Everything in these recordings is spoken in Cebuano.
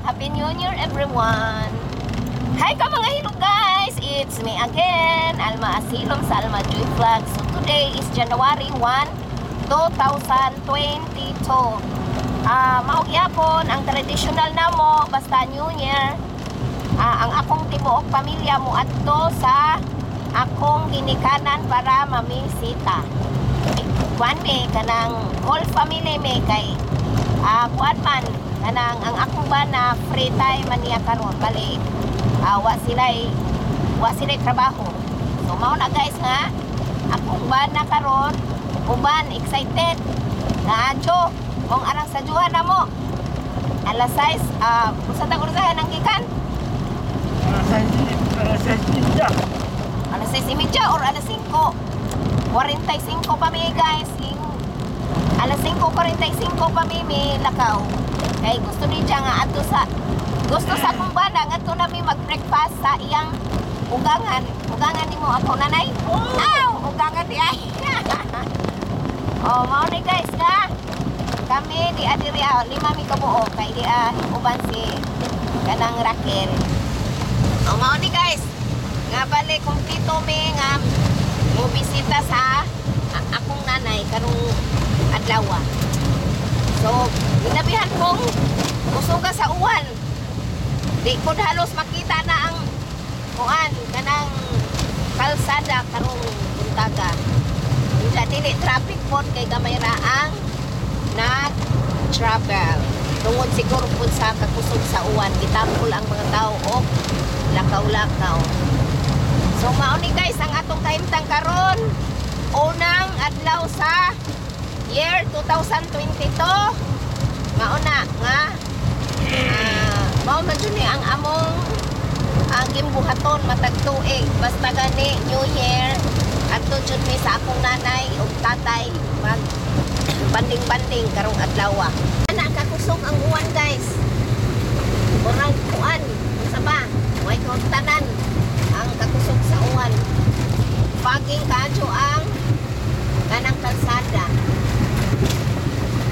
Happy New Year, everyone! Hi ka mga hilog guys! It's me again, Alma Asilom sa Alma Joy Vlog. So today is January 1, 2022. Mao gyapon ang traditional namo basta New Year. Ang akong tibuok pamilya mo adto sa akong ginikanan para mamisita. Kuan mi kanang whole family mi kay kuan man kanang ang akong bana, free time man niya karon, bali wa sila trabaho. So mao na guys nga akong bana karon uban excited na adyo kung arang sa juhan na mo alas 6, usa ta orasahan ang gikan? Alas 6:30. Alas 6:30 or alas 5:45 pa mi guys. Alas 5:45 pa mi mi lakaw. Kay gusto niya nga adto sa, gusto sa akong bana ngadto na mi mag-breakfast sa iyang ugangan. Ugangan nimo ako, nanay? Aw, ugangan di ay. Oh, mao ni guys nga. Kami di adiri lima mi kabuo kay di uban si kanang Raquel. Oh, mao ni guys. Nga bale kumpleto mi nga mo bisita sa akong nanay karong adlaw. So, ginabihan kong kusuga sa uwan. Di ko halos makita na ang kuan kanang kalsada karong buntaga. Unsa dili traffic pod kay gamay ra ang nag-travel. Tungod siguro pud sa kakusog sa uwan, gitapol ang mga tao og lakaw-lakaw. So mao ni guys ang atong kahimtang karon. Unang adlaw sa year 2022. Mao na nga mao man jud ni ang among ang gimbuhaton matag tuig basta gani New Year, adto jud mi sa akong nanay ug tatay mag banding-banding karong adlaw. Ana kakusog ang uwan guys. Murag kuan, unsa ba? Way tanan ang kakusog sa uwan. Paging kadyo ang kanang kalsada.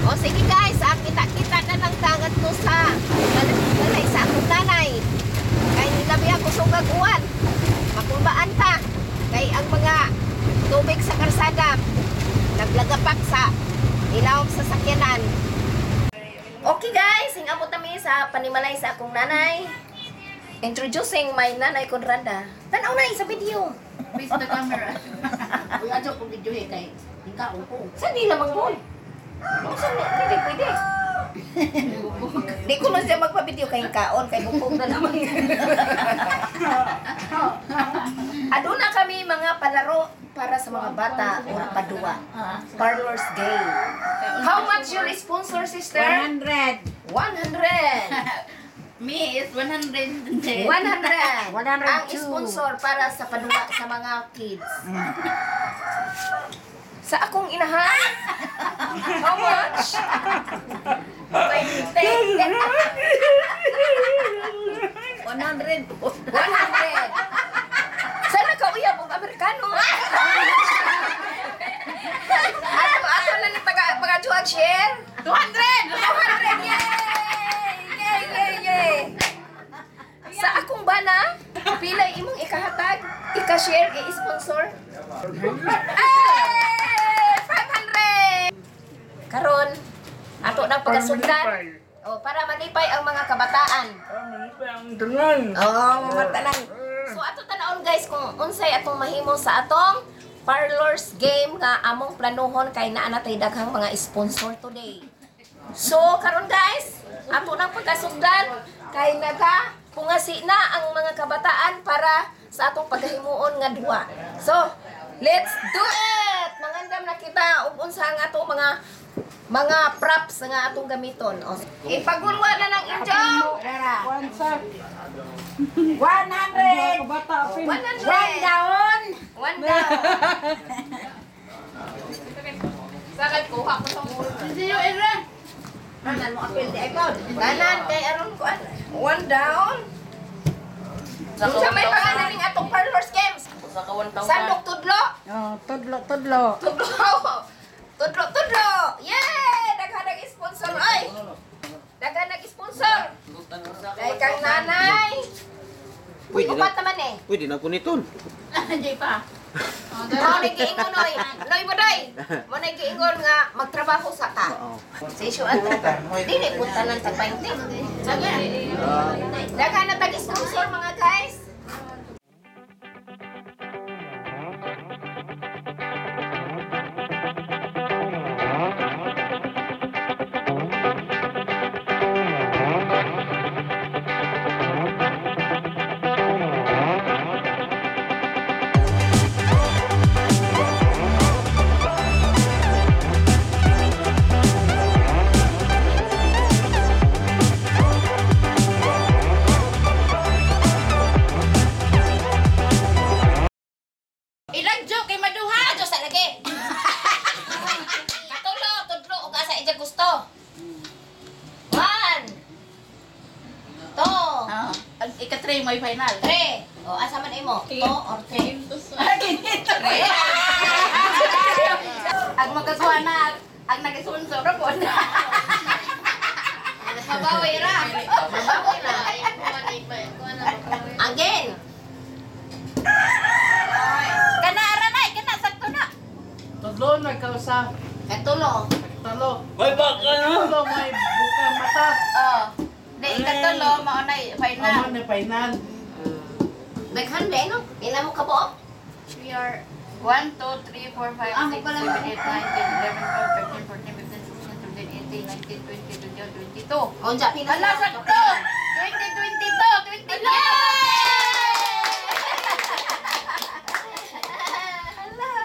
O sige guys, kita-kita na lang tangat ko sa balay sa akong nanay. Kay nilabi ako sugag uwan. Makulbaan ta. Kay ang mga tubig sa kalsada naglagapak sa ilawom sa sakyanan. Okay guys, hingabot kami sa panimalay sa akong nanay. Introducing my nanay Conrada. Tanaw na sa video. Face the camera. Uy, adyo kong video eh, kay ikaw ko. Sa di lamang mo. Saan di, hindi pwede. Di ko na siya magpa-video kay kaon, kay bukog na naman. Aduna kami mga palaro para sa mga bata or padua. Parlors game. How much your sponsor, sister? 100. 100. Me is 100. 100. 102. Ang sponsor para sa padua sa mga kids. Sa akong inahan, how much? 20. 100. 100. Sana ka uyab og Amerikano. Ato na ni taga mga juag share. 200! 200. Yay! Yay, yay, yay. Sa akong bana, pila imong ikahatag, ika-share, i-sponsor? Ay! 500! Karon, ato nang pagasundan. Oh, para malipay ang mga kabataan. Ang tanan. Oo, oh, tanan. So ato tanawon guys kung unsay atong mahimo sa atong parlors game nga among planuhon kay naa na tay daghang mga sponsor today. So karon guys, ato nang pagkasugdan kay naga pungasi na ang mga kabataan para sa atong paghimuon nga duwa. So, let's do it! Mangandam na kita ug unsa ang atong mga props nga atong gamiton. O, ipagulwa na ng injong! One sack. 100. 100! One down. One down. Sisiyo, Ira! Tanan mo apil di ikaw. Tanan kay aron kuan. One down. Sa may pangalan ning atong parlors games. Sa ka 1,000. Sandok tudlo. Oh, tudlo, tudlo. Tudlo. Tudlo, tudlo. Yay! Daghan nag sponsor ay. Daghan nag sponsor. Kay kang nanay. Uy, Pwede na. upat naman eh. Pwede na kuniton. Hindi pa. Mao ni giingon oy. Noy bodoy. Mo na giingon nga magtrabaho sa ta. Oo. Sa isyu ato. Dili punta lang tag 20. Daghan na tag sponsor mga guys. Ilang joke kay maduha. Adyo sa lagi. Katulo, tudlo ug asa ija gusto. 1 2 Oh, ang ika-3 may final. 3. O asa man imo? 2 or 3? Ginito. Ang magkakuha na ang nag-sponsor ra po na. Mabawi ra. Mabawi ra. Again. Kana ara na, kana sakto na. Tudlo na kausa. Katulo. Talo. May baka na. Tulo may buka mata. Oh. Di ikatulo mao na final. Amo na final. Daghan ba no? Pila mo kabuok? We are 1, 2, 3, 4, 5, 6, 7, 8, 9, 10, 11, 12, 13, 14, 15, 16, 17, 18, 19, 20, 21, 22. Unja pila? Hala, sakto! 2022! 2022!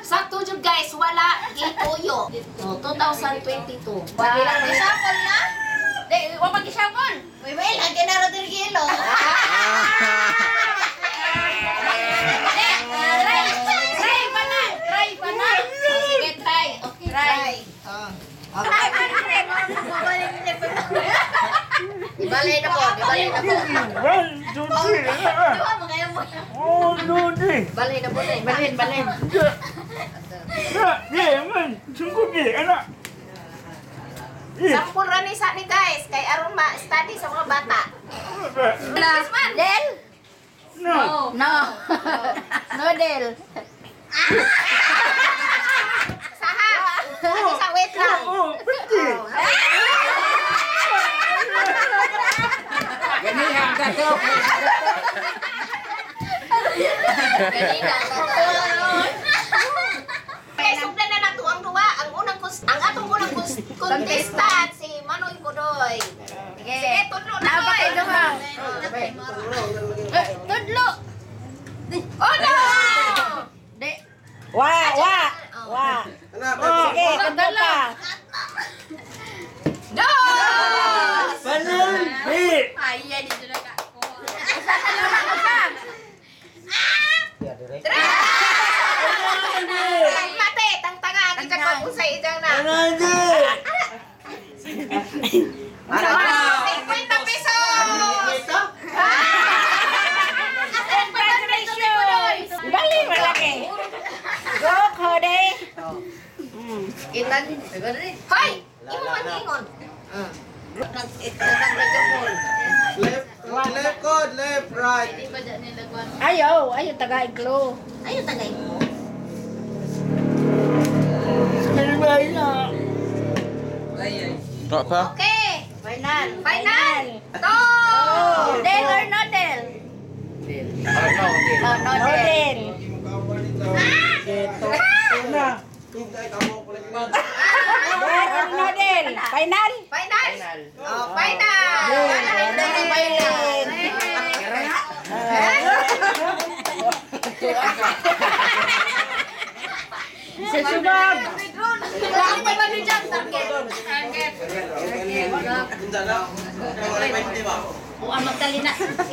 Sakto jud guys, wala gituyo. Oh, 2022. Wala na shuffle na. Di, wa mag-shuffle! Uy, well, ang kinaro din kilo. Di, try! Try pa na! Try pa na! Oh, sige, try. Okay, try. Oh. Ibalay na po, ibalay na po. 1, 2, 3. Duha mo kayo mo. 1, 2, 3. Balay na po na. Balhin, balhin. Ya, ya, man. Sungguh ni, anak. Eh, Sampol ra ni sa ni guys, kay aron ma-study sa mga bata. Del? No. No. No, Del. Saha. Ano sa wait lang. Oh, pwede. Ganihan ka to. Ganina. Kay sugdan na nato ang duwa, ang unang ang atong unang contestant si Manoy Budoy. Sige, tudlo na Napa kay Noy. duha. Eh, Tudlo! Oh no! Di. Wa, wa. Wa. Sige, tudlo pa. Dos! Panel B. Ay, yan dito na ka. Usa ka lang usa. Mate, tangtanga kita ko kung sa idang na. Panel D. 50 pesos! Congratulations! Dali malaki. Go, Cody. Hoy! Imo man ingon. Left, left code, left, right. Ayaw, ayaw taga iglo. Ayo tagay mo. Pa? Okay. Final. Final. Two. Del or no del? Del. Oh, no No del. del. Na. Del or no del. Final. Final. Oh, final. Final. Sa sunod.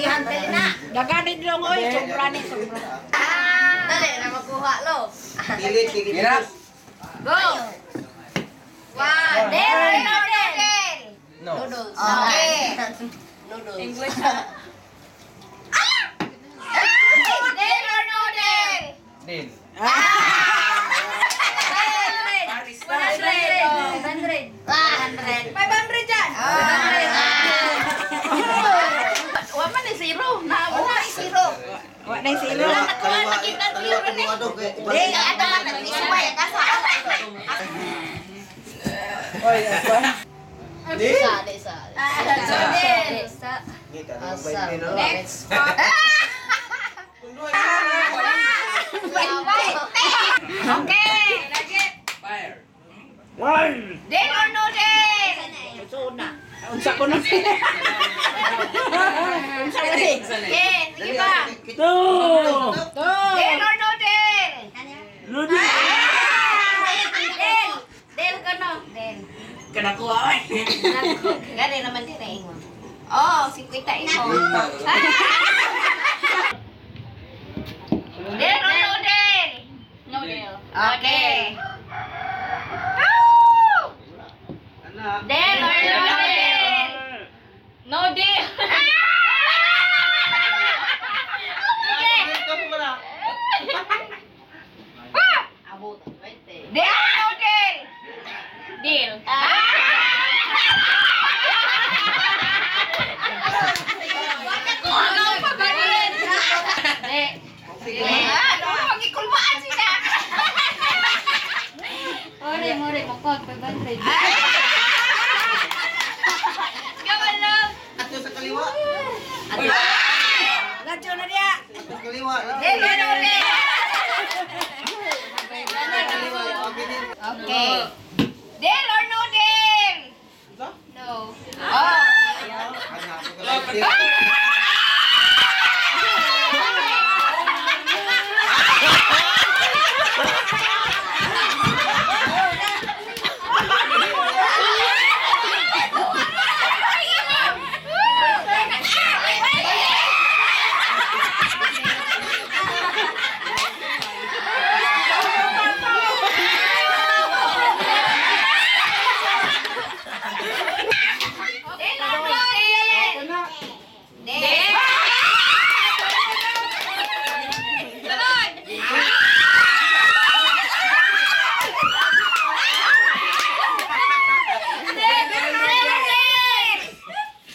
Ihan na. Dagani dong oy, sobra ni sobra. Dali na makuha lo. Go. One. Del or no del? No. Noodles. Okay. English. Del or no del? Din. 100. 100. 500 dyan. Ah. Wa na si ilo. Kaliwa, kaliwa kumuha do. Di, ato man isubay ka sa. Oy, ako. Di. Sa. Next. Okay. One. Deal or no deal? Unsa ko na sila? Unsa ko ni? Okay, sige pa. Two. Deal or no deal? No deal. Deal. Deal ka no? Deal. Kanakuha oy. Gani naman din na ingon. Oh, 50 imo. Deal or no deal? No deal. Okay. Woo! Deal or no deal? No deal. Deal or no deal? Deal. Ah, no, gikulmaan sila. More, more, mukha, 500. Ato sa kaliwa. Ladyo na diya. Sa kaliwa. Deal or no deal? Okay. Deal or no deal? No. Oh. Deal or no deal? Deal.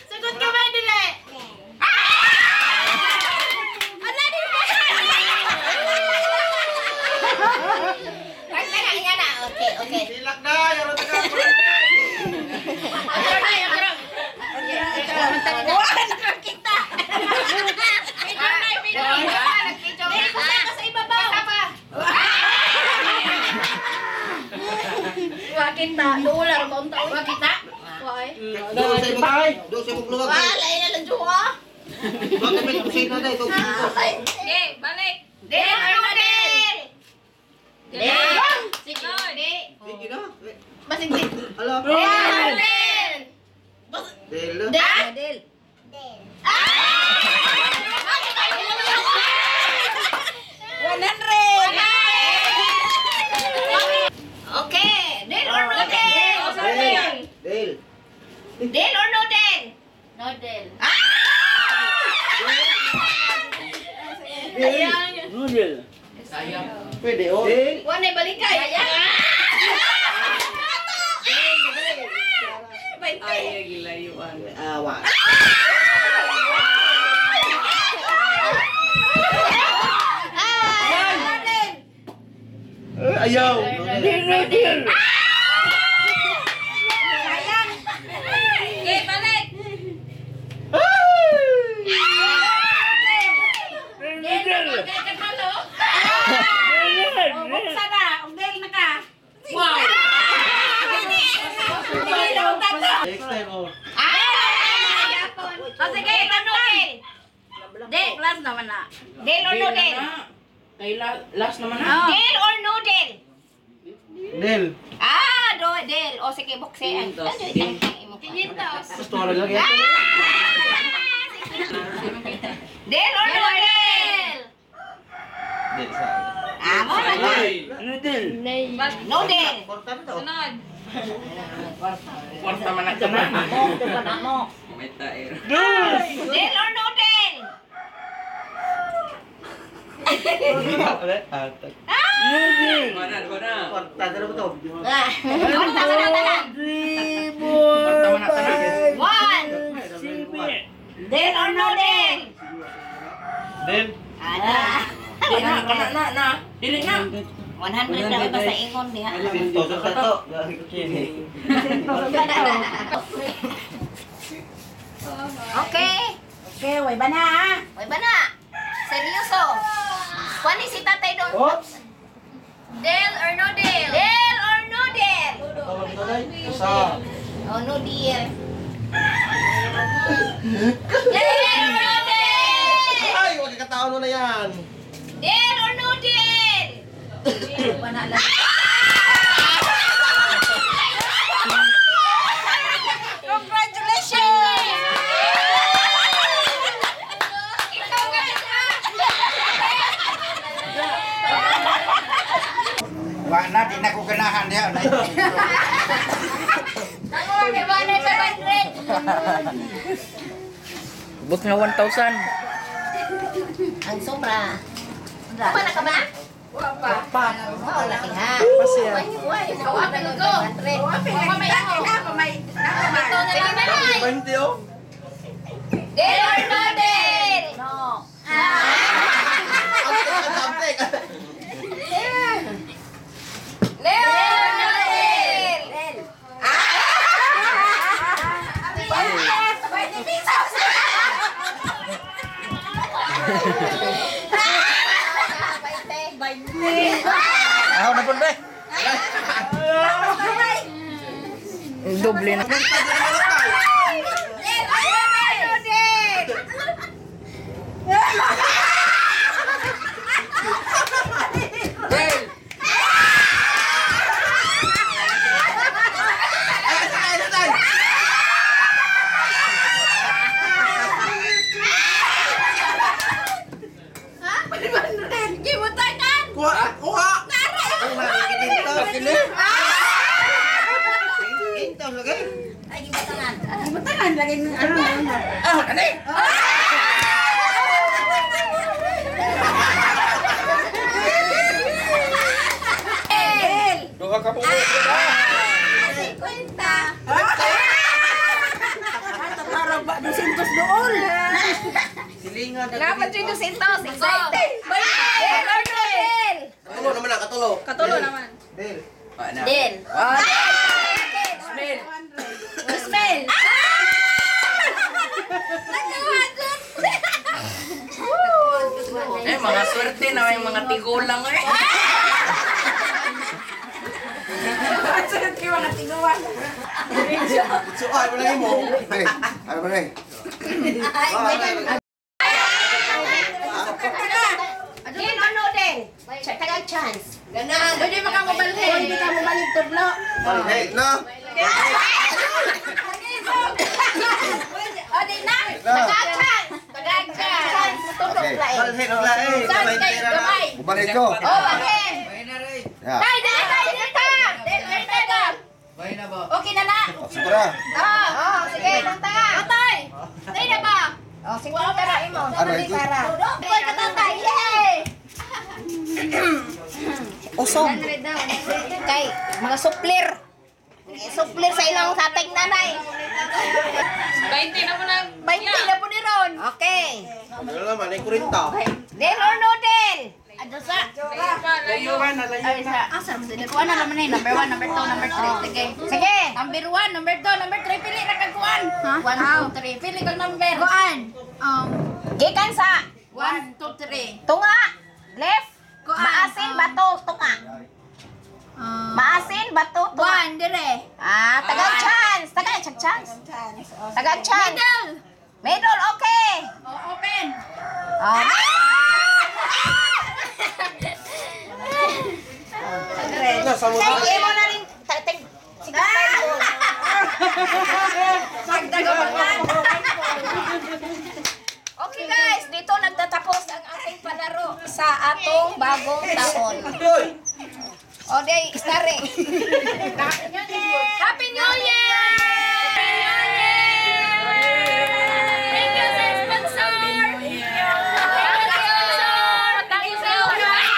Sagot ka ba, dili? Ay, na, na, na. Okay, okay. Silak na, yaro taga. Wa nakakita. Sa ibabaw. Wa kita. Dolar ba unta? Wa kita. Wa eh. Doon sa imong luwag. Wala na lang juwa. Bakit may kusina na ito? Okay, balik. Deal or no deal? Deal. Sige. Sige na. Basig deal. Ala. Deal. Deal. Deal. Deal. 100. Okay. Deal or no deal? Deal. Deal. Deal or no deal? No deal. Deal. No deal. Pwede oh. Deal. Wala balikay. Awa. Ayaw. Deal no deal. Okay, balik. Deal no deal. Okay, kanalo. Deal. Buksan na, og deal na ka. Wow. Deal ang tatlo. Next time oh. O sige, no deal. Deal. Last naman na. Deal or no deal? Kay last naman na. Deal or no deal? Deal. Ah, do deal. O sige, bukse. Ang Gusto ko lang yan. Deal or no deal? Deal sa. Ah, mo na. No deal. No deal. Kwarta na to. Sunod. Kwarta man na tanan. Dos. Deal or no deal? No deal. Kwarta na to. Kwarta sa tanan. Three, four, five, One. seven. Deal or no deal? Deal. Ana. Di na, kana na na. Dili na. 100 na ba sa ingon diha. Sinto sa to. Okay. Okay, way ba na ha? Way ba na? Seryoso. Kuan ni si tatay doon. Oops. Deal or no deal? Deal or no deal? Isa. Oh, no deal. Deal or no deal? Ay, wag ka tao na yan. Deal or no deal? Congratulations! Ikaw ka Wa na, di na ko ganahan diha. Ako, di ba na 500? Ubot nga 1,000. Ang sobra. Kuma na ka ba? Wa pa. Wow, laki ha. Pasiya. Kawapan ko. May may Ito na Sige lang. na lang. 20 oh. Deal or no deal? No. Amtek, amtek. Deal or no deal? Aho na pud be. Doble na. Deal or no deal? Del. Ay, ay, ay, ay. Kuha, kuha. Ay, makikinto. Kini. Kinto lagi. Ay, gibatangan. Butangan lagi ng ano ano. Aho na ni. Duha ka po. Ato para ba 200 dool. Silingan. Dapat yung 200. Excited. Deal or no deal? Katulo naman na, katulo. Katulo naman. Del. Wa na. Deal. Smell. Smell. Eh, mga swerte na may mga tigulang eh. Sunod kay mga tiguan. So, ay, wala mo. Ay, ay ba ni? Deal or no deal? Tagal chance. Ganaan. Pwede ba kang mabalhin? Hindi ka mo balik tudlo. Hey, no. O, di na. Tagal chance. Tagal chance. Tutulog lain. Balhin, wala eh. Saan kay gamay? Bumalik ko. Oh, balhin. Ya. Tay, dili tay, dili ta. Dili ta. Okay na na. Sobra. Ah. Oh, sige, nang ta. Tatay. Tay na ba? Oh, sige, tara imo. Ano ito? Buhay ka tatay. Yay! Usog. Kay mga suplir. Suplir sa ilang tatay nanay. 20 na mo na. 20 na po ni Ron. Okay. Ano naman, ay 40. Deal or no deal? Asa mo sila? Kuan na naman eh. Number 1, number 2, number 3. Sige. Sige. Number 1, number 2, number 3. Pili na kag kuan. 1, 2, 3. Pili kag number. Kuan. Gikan sa 1, 2, 3. tunga. Left. Kuan. Maasin bato tunga. Maasin bato tunga. 1, dire. Ah, tagal chance. Tagal chance. Tagal chance. Middle. Middle, okay. Oh, open. Oh. Nasa mo. Tay, imo na rin. Tay, tay. Sige, tay. Okay guys, dito nagtatapos ang ating palaro sa atong bagong taon. Hoy! O day, starring. Happy New Year! Happy New Year! Thank you sa sponsor! Thank you, sponsor! Thank you so much!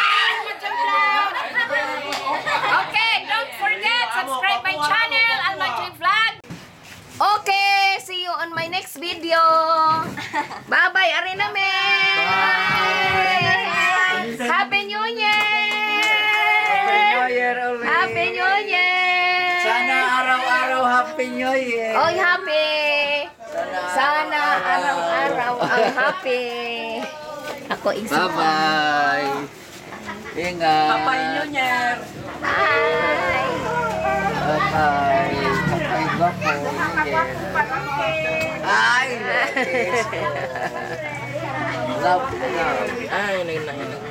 Okay, don't forget, subscribe my channel, Alma Joy Vlog. Okay, see you on my next video. Bye-bye, Arena Bye. Araw-araw ang happy. Ako isa. Bye-bye. Ingat. Papay New Year. Bye. Bye-bye. Bye-bye, gwapo. Ay! Love, love. Ay, nagnahinog.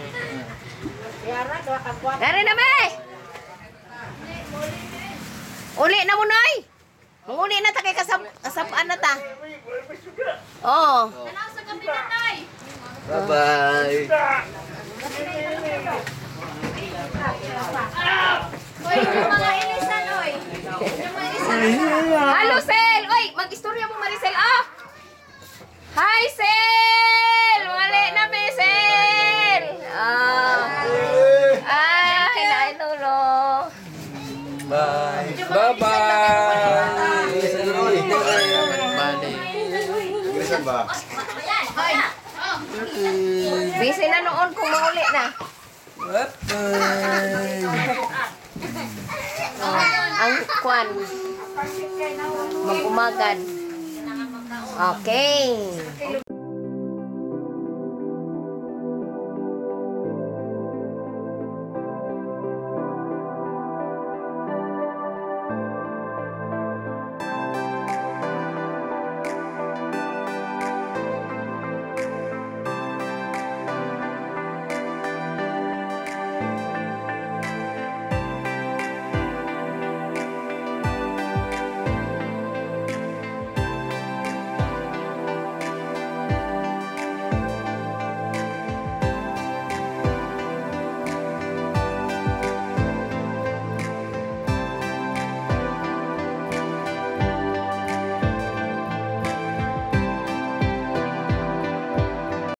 Dari na me. Uli na mo noy. Manguli na ta kay kasapaan na ta. Oh. Tanaw sa gabi na tay. Bye-bye. Oy, yung mga ilisan oy. Yung mga ilisan. Hello, Sel! Oy, mag-istorya mo, Maricel, ah! Hi, Sel! Wala na, me, Sel! Ah. Ay, naitulog. Bye. Bye-bye. Bali. Ingresan ba? Busy na noon kung mauli na. Ang kwan. Mag-umagan. Okay.